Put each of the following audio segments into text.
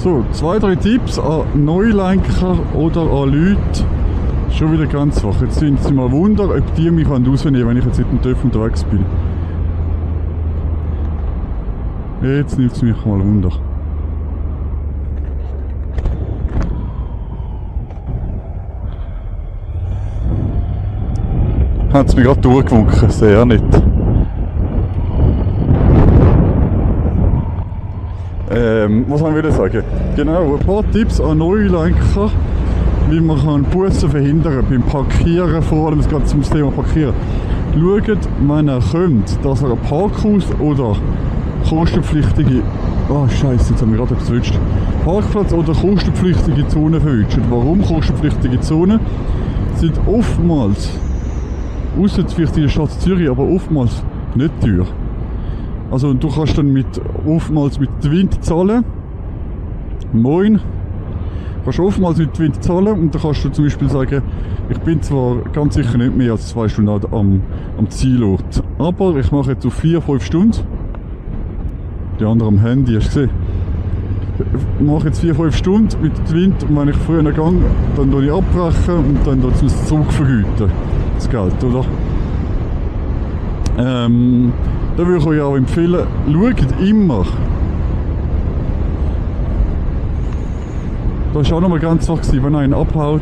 So, 2, 3 Tipps an Neulenker oder an Leute. Schon wieder ganz schwach. Jetzt sind sie mal Wunder, ob die mich rausnehmen, wenn ich jetzt mit dem TÜV unterwegs bin. Jetzt nimmt es mich mal Wunder. Hat es mich gerade durchgewunken, sehr nett. Was soll ich sagen? Genau, ein paar Tipps an Neulenker, wie man Bussen verhindern kann beim Parkieren, vor allem gerade zum Thema Parkieren. Schaut, wenn ihr kommt, dass ihr ein Parkhaus oder kostenpflichtige... Oh Scheiße, jetzt haben wir gerade etwas verwünscht. Parkplatz oder kostenpflichtige Zonen verwünscht. Warum kostenpflichtige Zonen? Sind oftmals, ausser vielleicht in der Stadt Zürich, aber oftmals nicht teuer. Also du kannst dann oftmals mit Wind zahlen. Moin. Du kannst oftmals mit Wind zahlen und dann kannst du zum Beispiel sagen, ich bin zwar ganz sicher nicht mehr als 2 Stunden am Zielort, aber ich mache jetzt auf 4-5 Stunden. Die andere am Handy, hast du gesehen? Ich mache jetzt 4-5 Stunden mit Wind und wenn ich früher gehe, dann tue ich abbrechen und dann tue ich es zurückvergüten. Das Geld, oder? Da würde ich euch auch empfehlen, schaut immer. Da war auch noch mal ganz wach, wenn einer abhaut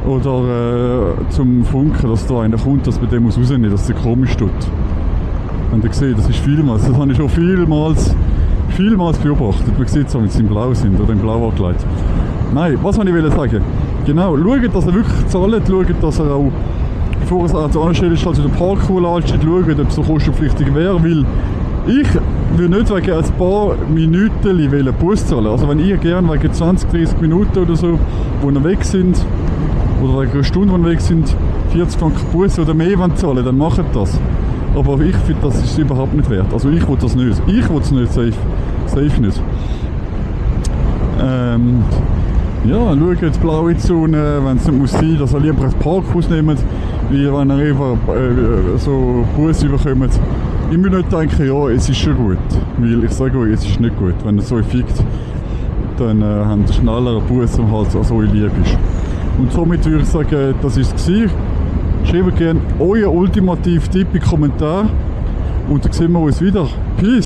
oder zum Funken, dass da einer kommt, dass man den muss rausnehmen, dass der komisch tut. Und ihr seht, das ist vielmals, das habe ich schon vielmals beobachtet. Man sieht es, wenn sie im Blau sind oder im Blau angekleidet. Nein, was wollte ich sagen? Genau, schaut, dass er wirklich zahlt, schaut, dass er auch, bevor er an einer Stelle steht, zu der Parkour ansteht, schaut, ob es so kostenpflichtig wäre, weil ich würde nicht wegen ein paar Minuten Bus zahlen. Also wenn ihr gerne wegen 20, 30 Minuten oder so, wo ihr weg sind, oder wegen einer Stunde, wo ihr weg sind, 40 Franken Bus oder mehr zahlen, dann macht das. Aber ich finde, das ist überhaupt nicht wert. Also ich will das nicht. Ich will es nicht, safe nicht. Ja, schaut, blaue Zone, wenn es nicht muss sein, dass ihr lieber ein Parkhaus nehmt, wie wenn ihr einfach so Bus überkommt. Ich muss nicht denken, ja, es ist schon gut. Weil ich sage euch, es ist nicht gut. Wenn ihr so fickt, dann habt ihr schneller einen Bus am Hals, als euch lieb ist. Und somit würde ich sagen, das war es. Schreibt gerne euren ultimativen Tipp in die Kommentare. Und dann sehen wir uns wieder. Peace!